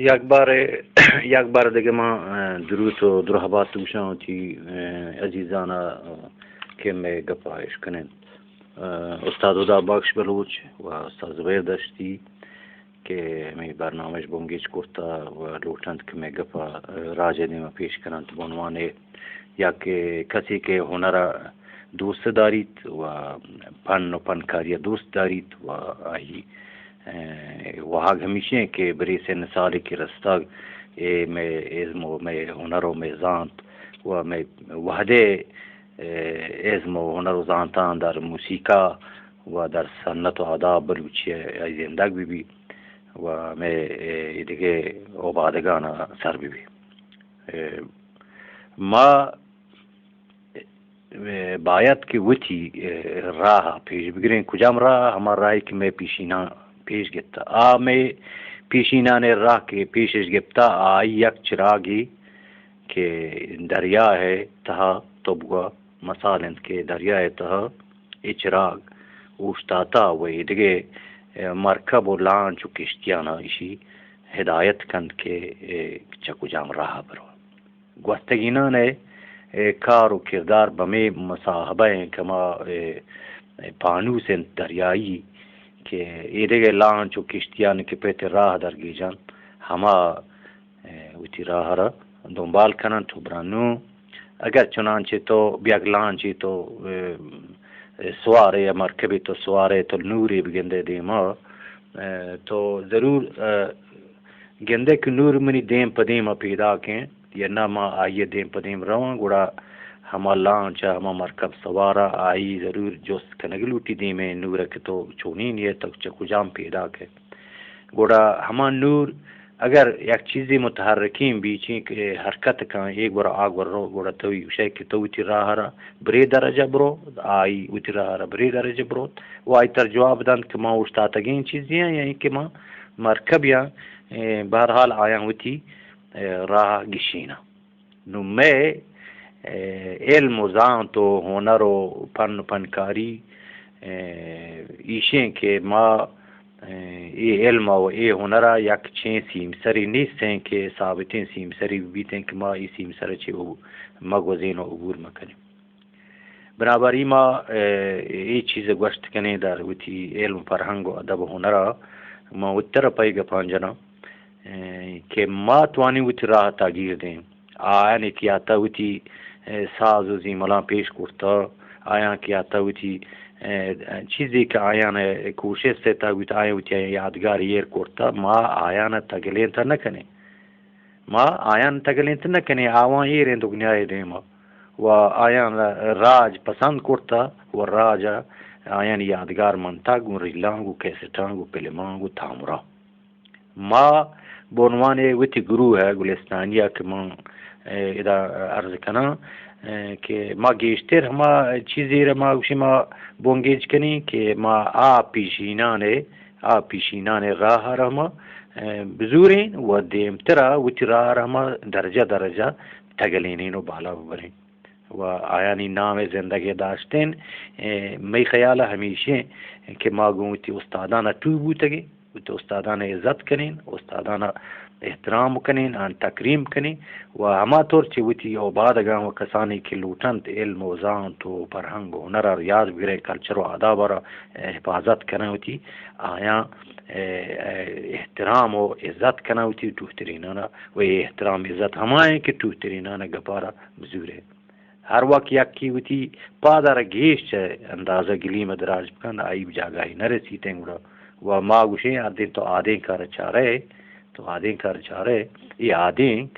یک بار، یک بار دگہ ما، اه، دروت و درہبات گوشاں وتی، اه، عزیزانا، اه، کہ مئے گپا اشکننت۔ اه، استاد ہدا بخش بلوچ و استاد زبیر دشتی کہ ہمے برنامہ اش بنگیج کرتا و لوٹنت کہ مئے گپا، اه، راج ء دیما پیش کننت بہ عنوان یک کسے کہ ہنر ء دوست داریت و پن و پنکاری ء دوست داریت و آئی اه، واہگ ہمیش انت کہ بریسن سالے کہ رستگ، اے مئے ازم و مئے ہنر و مئے زانت و مئے وہدے، اه، ازم و ہنر و زانتاں در موسیقا و در سنت و آداب بلوچی ء زندگ بہ بی و مئے، اه، ایدگہ اوبادگان ء سر بہ بی۔ اه، ما باید کہ وتی، اه، راہ ء پیش بگریں۔ کجام راہ؟ ہما راہے کہ مئے پیشیناں پیش گپتہ۔ آ مئے پیشینان ء راہ کہ پیشش گپتہ، آئی یک چراگے کہ دریا ء تہا، تو بگو مثال انت کہ دریا ء تہا اے چراگ اوشتاتہ و ایدگہ، اه، مرکب و لانچ و کشتیانا ایشی ہدایت کنت کہ، اه، چہ کجام راہ ء برو۔ گوستگینان ء، اه، کار و کردار بمے مصاحبہ انت کہ ما، اه، پانوس انت دریائی کہ ایدگہ لانچ و کشتیان کہ پہ تے راہ درگیجنت، ہما، اه، وتی راہ را دنبال کننت و برنو۔ اگر چنانچہ تو بیگ لانچے تو، اه، سوارے یا مرکبے تو سوارے تو نورے بگندے دیما، اه، تو ضرور، اه، گندئے کہ نور منی دیم پہ دیم ء پیداک انت یا نہ، ما آئی ء دیم پہ دیم رواں، گڑا ہما لانچ ء ہما مرکب سوار ء آئی ضرور جست کنگ لوٹی دیمے نور ء کہ تو چونین ئے، تو چہ کجام پیداک ئے۔ گڑا ہما نور اگر یک چیزے متحرکیں بی، چین کہ حرکت کن، اے گورا آ گورا رو، گڑا تو گوشئے کہ تو وتی راہ ء را برے درجہ برو، آئی وتی راہ ء را برے درجہ بروت، و آئی تر جواب دنت کہ ما اوشتاتگیں چیزے آں یا کہ ما مرکب یا، اے، بہرحال آیاں وتی، اے، راہ گشیناں۔ نوں مئے، اے، علم و زانت و ہنر و پن و پنکاری، اے، ایشیں کہ ما، اے، اے علم و اے ہنر ء یک چین سیمسرے نیستیں کہ ثابتیں سیمسرے بیتیں کہ ما اے سیمسر ء چہ مگوزین و عبور مکنیں۔ بنابراین ما، اے، اے چیز گوشت کنیں در وتی علم، فرہنگ و ادب و ہنر ء ما وتر پہ گپاں جناں، اے، کہ ما توانیں وتی راہ تاگیر دیں۔ آیانی کہ آتا وتی، اے، ساز و زیملاں پیش کرتا، آیاں کہ آتا وتی، اے، چیزے کہ آیان کوشست تا بوت، آیاں وتی یادگار ایر کرتا، ما آیان تگلینت نہ کنیں۔ ما آیان تگلینت نہ کنیں، آواں ایریں دگنیائے دیما و آیان راج پسند کرتا و راج آیان یادگار منتا گوں ریلاں، گوں کیسٹاں، گوں پلماں، گوں تامراں۔ ما بہ عنوان وتی گروہ ء گلستانی ء کہ من، اے، ادا عرض کناں، اے، کہ ما گیشتر ہما چیزے را ما گوشیں ما بنگیج کنیں کہ ما آ پیشینان ء، آ پیشینان ء راہ ء را ما، اے، بزوریں و دیمترا وتی راہ ء را ما درجہ درجہ تگلینیں و بالا ببریں۔ و آیانی نام ء زندگ ء داشتین، اے، مئی خیال ء ہمیشیں کہ ما گوں وتی استادان ء ٹو بوتگیں، وتی استادان ء عزت کنین، استادان ء احترام کنین، آن تکریم کنین و ہما طور چہ وتی اوبادگاں و کسانی کہ لوٹنت علم و زانت و فرہنگ و ہنر ء یاد بگرے، کلچر و آداب ء را حفاظت کنن وتی، آیاں، اے، اے، احترام و عزت کنن وتی ٹوہترینان ء و اے احترام عزت ہمائیں کہ ٹوہترینان ء گپا را بزورے۔ ہر وقت یکے وتی پاد ء را گیش چہ اندازہ گلیم ء دراج بکن، آئی جاگاہے نہ رسیتیں گڑا۔ و ما گوشیں ہردیں تو آدینک ء را چارئے، تو آدینک ء را چارئے، اے آدینک،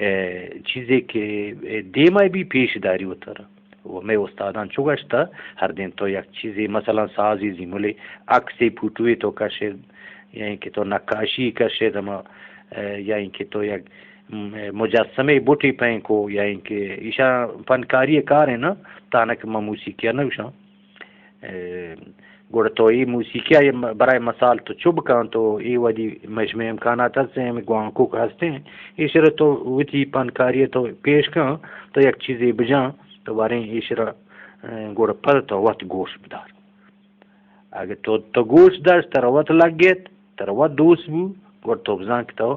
اے، چیزے کہ، اے، دیما بی پیش داری وترا۔ و مئے استادان چو گشتہ، ہردیں تو یک چیزے مثلاً سازے زیملے عکسے پوٹوے تو کشے، یا اینکہ تو نقاشی کشے ہما، اے، یا اینکہ تو یک م-، مجسمہ بٹے پینکو یا اینکہ ایشاں پنکاری کار ایں نا، تانکہ ما موسیقی ء نہ گوشاں۔ اے، گڑا تو اے موسیقی ء م-، برائے مثال تو چو بکن تو اے وھدی مئے شمئے امکانات ہستیں، ہمے گوانکوک ہستیں، ایشرا تو وتی پنکاری ء تو پیش کن، تو یک چیزے بجن، تو باریں ایشرا، اے، گڑا پد تو وت گوش بدار۔ اگہ تو، تو گوش داشت، ترا وت لگت، ترا وت دوست بو، گڑ تو بزان کہ تو،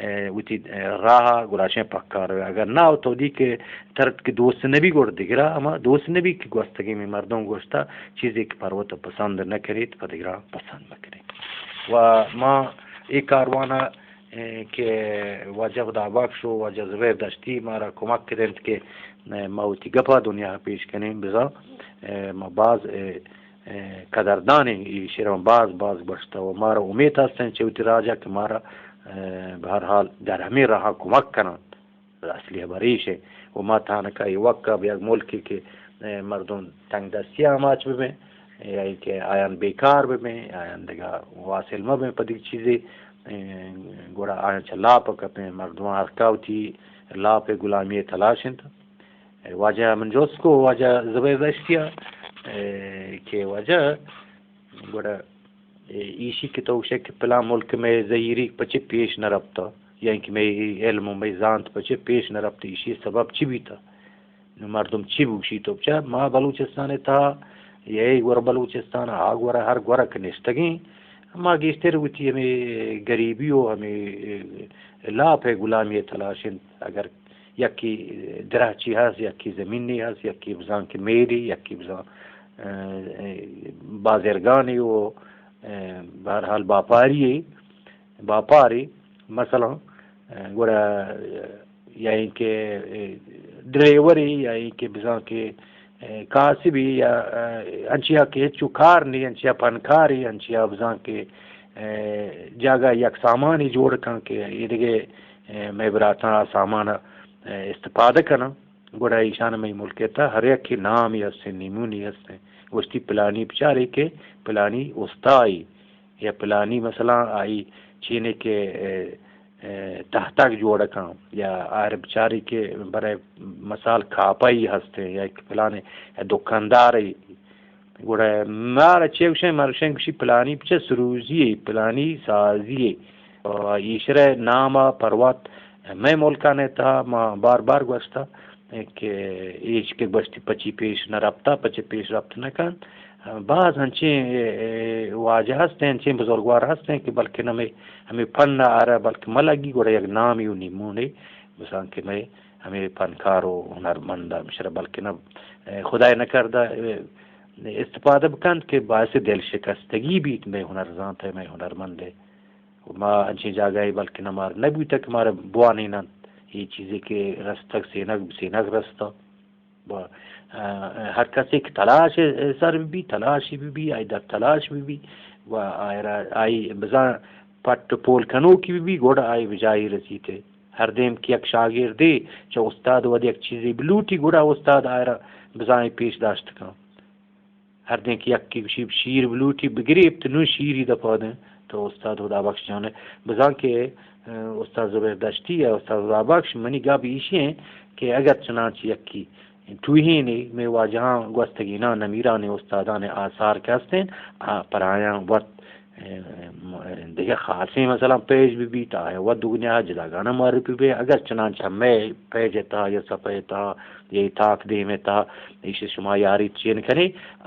اے، وتی، اے، راہ ءَ گڑا شیں پکار ئے۔ اگر نہ تو دی کہ ترت کہ دوست نبی گڑ دگرا ہما دوست نبی کہ گوستگیں مئے مردم گوشتا چیزے کہ پر وت پسند نہ کنیت پہ دگرا پسند مہ کنیت۔ و ما اے کاروان ءَ، اے، کہ واجہ خدا بخش و واجہ زبیر دشتی مارا کمک دنت کہ، اے، ما وتی گپا دنیا پیش کنیں بزاں، اے، ما باز، اے، اے، قدردانیں ایشرا باز باز گوشتہ و مارا امیت ہستیں چہ وتی راجا کہ مارا، اے، بہرحال در ہمیں راہا کمک کننت۔ اصلی ہبر ایش ہے۔ و ما تانکا ایوکا بہ یک ملکی کہ، اے، مردم تنگ دستی آماچ ببیں، یا کہ آیان بیکار ببیں، آیان دگہ واصل مبیں پہ دگہ چیزے، اے، گڑا آیان چہ لاپ کپیں، مردم ہر کا وتی لاپ غلامی تلاش انت۔ واجہ من جست کو واجہ زبیر دشتیا، اے، کہ واجہ گڑا، اے، ایشی کہ تو گوشے کہ پلان ملک مئے زہیری پچے پیش نہ رپتا، یا کہ مئے علم و مئے زانت پچے پیش نہ رپتا، ایشی سبب چی بیتا؟ نو مردم چی بگوشی تو بچا ما بلوچستان تہا، یا اے گور بلوچستان آ گور ہر گور کہ نشتگیں، ما گیشتر وتی ہمیں غریبی و ہمیں، اے، لاپ غلامی تلاش انت۔ اگر یکے درہچی ہست، یکے زمینی ہست، یکے بزاں کہ میری، یکے بزاں، اے، اے، بازرگانی و، اے، بہرحال باپاری، باپاری، مثلاً، اے، گڑا، اے، یا اینکہ، اے، ڈرائیوری، یا اینکہ بزاں کہ، اے، کاسبی یا، اے، انچیا کہ ہچو کار نی، انچیا پنکاری، انچیا بزاں کہ، اے، جاگہ یک سامانی جوڑ کن کہ ایدگہ، اے، مئے براتاں آ سامان، اے، استفادہ کنن، گڑا ایشان مئے ملک ءِ تہا ہر یکے نامی ہستیں، نیمونی ہستیں۔ گوشتی پلانی بچارے کہ پلانی استائی یا پلانی مثلاً آئی چینے کہ، اے، اے، تہتگ جوڑ کن یا آئر بچاری کہ برے مثال کاپائی ہستیں یا کہ پلانے دکاندارے۔ گڑا مارا چے گوشیں؟ مارا گوشیں گوشی پلانی بچہ سروزی ئے، پلانی سازی ئے۔ و ایشرے نام ءَ پروت مئے ملکان ءِ تہا ما بار بار گوشتا کہ ایش کہ گوشتی پچی پیش نہ رپتا، پچی پیش رپت نہ کنت۔ باز انچیں، اے، اے، واجہ ہستیں، انچیں بزرگوار ہستیں کہ بلکن ہمیں، ہمیں پن ءَ آرا بلکہ ملگی گڑا یک نامی و نیمونے بزاں کہ مئے ہمیں پنکار و ہنرمند ہمشرا بلکن، اے، خدای نکردہ، اے، استفادہ بکنت کہ باعث دل شکستگی بیت مئے ہنرزانت ءِ، مئے ہنرمند ءِ۔ ما انچیں جاگہے بلکن مار نہ بوتگ کہ مارا بوانیننت۔ اے چیزے کہ رستگ سینگ، سینگ رستہ۔ و، آ، ہر کسے کہ تلاش سر ببی، تلاشی ببی، آئی در تلاش ببی و آئرا، آئی بزاں پٹ پول کنوکی ببی، گڑا آئی بجاہی رسیتے۔ ہر دیم کہ یک شاگردے چہ استاد ود یک چیزے بلوٹی، گڑا استاد آئرا بزاں پیش داشت کن۔ ہر دیں کہ یکے گوشی شیر بلوٹی بگریپت، نوں شیری دپا دیں، تو استاد ہدا بخش جان ءَ بزاں کہ، اے، استاد زبیر دشتی یا استاد ہدا بخش، منی گپ ایشی ہیں کہ اگر چنانچہ یکی ٹوہینے مئے واجہاں گوستگیناں نمیرانیں استادان آثار کہ ہستیں، آ، پر آیاں وت، اے، دگہ خاصیں مثلاً پیج بہ بیت، آیاں وت دگنیا جداگانہ معرفی بہ، اگر چنانچہ مئے پیج ءِ تہا یا صفحہ ءِ تہا یا اے تاک دیم ءِ تہا ایشی شما یاریت چین کنے،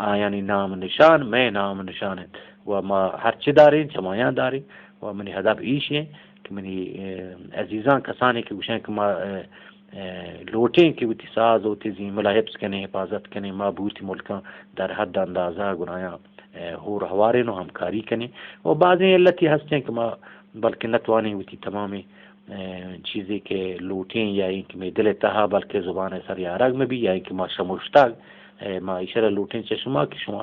آیانی نام نشان مئے نام نشان انت و ما ہرچی داریں چمایاں داریں و منی ہدف ایش انت کہ منی، اے، عزیزاں کسانی کہ گوشن کہ ما، اے، اے، لوٹیں کہ وتی ساز و وتی زیمل ءَ حفظ کنیں، حفاظت کنیں، ما بہ وتی ملکاں در حد اندازہ گڑایاں، اے، ہور ہواریں و ہمکاری کنیں و بازیں علتی ہستیں کہ ما بلکہ نتوانیں وتی تمامیں، اے، چیزے کہ لوٹیں یا اینکہ مئے دل ءِ تہا بلکہ زبان ءِ سر یارگ مہ بی یا اینکہ ما شموشتگ، اے، ما ایشرا لوٹیں چہ شما کہ شما،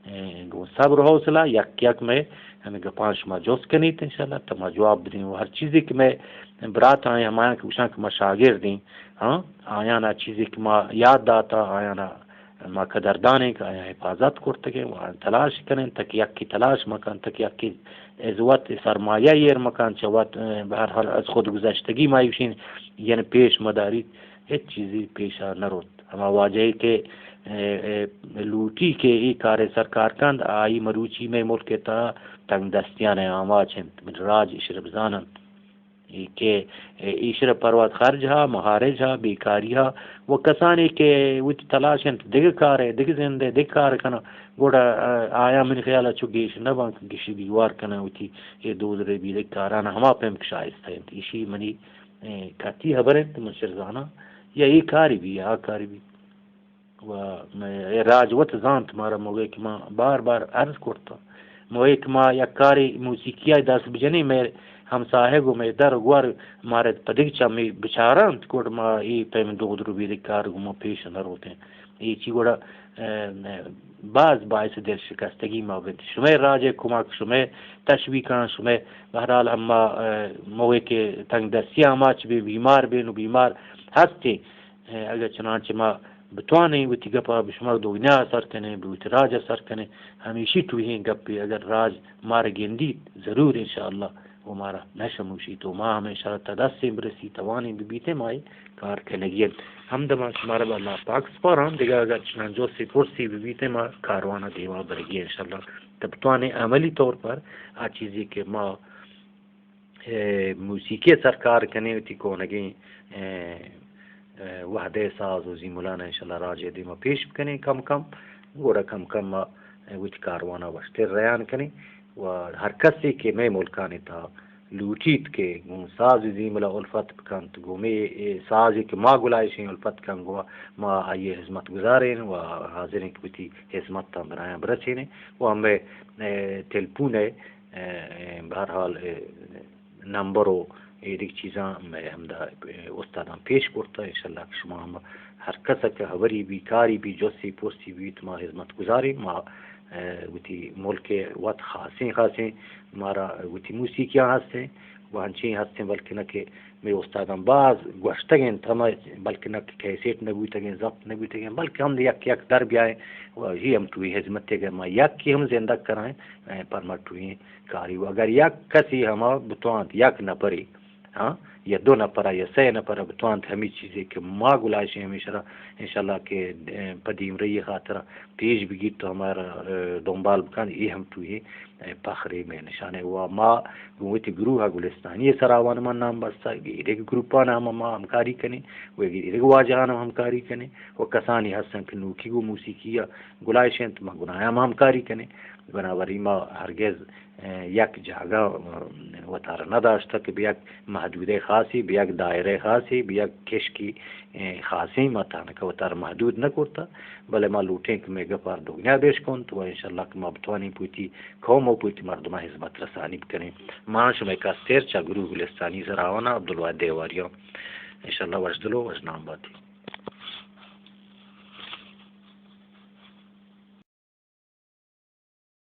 اے، گوں صبر و حوصلہ یک یک مئے ہمے گپاں شما جست کنیت انشاءاللہ تا ما جواب بدیں و ہر چیزے کہ مئے برات آئیں ہمایاں کہ گوشاں کہ ما شاگردیں، ہاں، آیانا چیزے کہ ما یاد داتا آیانا ما قدردانیں کہ آیاں حفاظت کرتگیں و آیاں تلاش کنیں، تک یکی تلاش مکن، تک یکی از وت سرمایہ ایر مکن، چہ وت، اے، بہرحال از خود گذشتگی ما ایشین یعنی پیش مداریت، ہچ چیزی پیشا نروت۔ ہما واجہے کہ، اے، اے، لوٹی کہ اے کارے سر کار کنت، آئی مروچی مئے ملک ءِ تہا تنگ دستیان ءِ آماچ انت، راج اشرف زاننت۔ اے کہ ایشرا پروات خرج ہا، مہارج ہا، بیکاری ہا، و کسانی کہ وتی تلاش انت دگہ کارے، دگہ زندے، دگہ کار کناں، گڑا آیاں منی خیال ءَ چو گیش نہ باں کہ گیشی دیوار کناں وتی اے دود ربیدگ کاراں، ہما پیم کہ شائستہ انت۔ ایشی منی کتی ہبر انت، من شر زاناں، یا اے کاری بی یا آ کاری بی۔ و مئے اے راج وت زانت مارا، موگے کہ ما بار بار عرض کرتا، موگے کہ ما یک کاری موسیقی ءَ دست بجنیں، مئے ہمساہگ و مئے در و گور مارا پدگ چمی بچارنت، گڑ ما اے پیم دود ربیدگ کار گوں ما پیش نہ روتیں۔ اے چی گڑا، اه، باز باعث دل شکستگی ما بنت۔ شمئے راج ءِ کمک، شمئے تشویقاں، شمئے بہرحال ہما، اه، موگے کہ تنگ دستی ہما چ بے بیمار بین و بیمار ہستیں، اه، اگر چنانچہ ما بتوانیں وتی گپا بہ شما دگنیا سر کنیں، بہ وتی راج سر کنیں، ہمیشی ٹوہیں گپے، اگر راج مارا گندیت، ضرور انشاءاللہ و مارا نہ شموشیت و ما ہمیشہ تا دستیں برسی توانیں ببیتیں، ما اے کار کنگی انت۔ ہمدما شمارا بہ اللہ پاک سپاراں، دگہ اگر چنان جوسے پرسی ببیتیں، ما کاروانا دیما برگی انشاءاللہ۔ تہ بتوانیں عملی طور پر آ چیزے کہ ما اے، موسیقی ءِ سر کار کنیں، وتی کونگیں، اے، اے، وہدے ساز و زیملان انشاءاللہ راج ءِ دیما پیش بکنیں کم کم، گڑا کم کم ما، اے، وتی کاروان ءَ وشتر ریان کنیں و ہر کسے کہ مئے ملکانی تہا لوٹیت کہ گوں ساز و زیمل ءَ الفت بکنت، گوں مئے، اے، سازے کہ ما گلائیشیں الفت کن، گوں ما آئی ءِ ہزمت گزاریں و حاضریں کہ وتی ہزمتاں برایاں برسینیں و ہمے، اے، ٹیلیفون ءِ اے، بہرحال، اے، نمبر و اے دگہ چیزاں مئے ہمدا، اے، استاداں پیش کرتا۔ انشاءاللہ کہ شما ہم ہر کس کہ ہبری بی، کاری بی، جوسے پرسی بیت، ما ہزمت گزاریں۔ ما، اے، وتی ملک ءِ وت خاصیں خاصیں مارا وتی موسیقیاں ہستیں و انچیں ہستیں، بلکہ نہ کہ مئے استاداں باز گوشتگ انت، ہما بلکہ نہ کہ کیسٹ نہ بوتگ انت، ضبط نہ بوتگ انت، بلکہ ہم یک یک در بیائیں و ہی ہم توی ہزمتے کہ ما یکی ہم زندگ کرائیں، اے، پر ما توی کاری و اگر یک کسی ہما بتوانت، یک نفری، ہاں، یا دو نفر یا سہ نفر بتوانت ہمی چیزے کہ ما گلائشیں ہمیشرا انشاءاللہ کہ، اے، پہ دیمرئی خاطر پیش بگیت تو ہمارا، اے، دنبال بکن، اے ہم توی اے، پخرے مئے نشانے و ما گوں وتی گروہ ءَ گلستانی ءِ سرا وان من نام بستہ، ایرگ گروپان ہم ما ہمکاری کنیں و ایرگ واجہان ہم ہمکاری کنیں و کسانی ہستن کہ نوکی گوں موسیقی ءَ گلائش انت، ما گنایا ہم ہمکاری کنیں۔ بنابراین ما ہرگز، اے، یک جاگہ، اے، وتارا نہ داشتہ کہ بہ یک محدودہ خاصی، بہ یک دائرہ خاصی، بہ یک کشکی، اے، خاصی ما تانکہ وتارا محدود نہ کرتہ، بلے ما لوٹیں کہ مئے گپار دگنیا بیش کنت و انشاءاللہ کہ ما بتوانیں پوتی قوم و پوتی مردماں ہزمت رسانی بکنیں۔ ما شمئے کستر چہ گروہ گلستانی سراوانا عبدالواحد دیواریاں۔ انشاءاللہ وشدل و وشنام باتی۔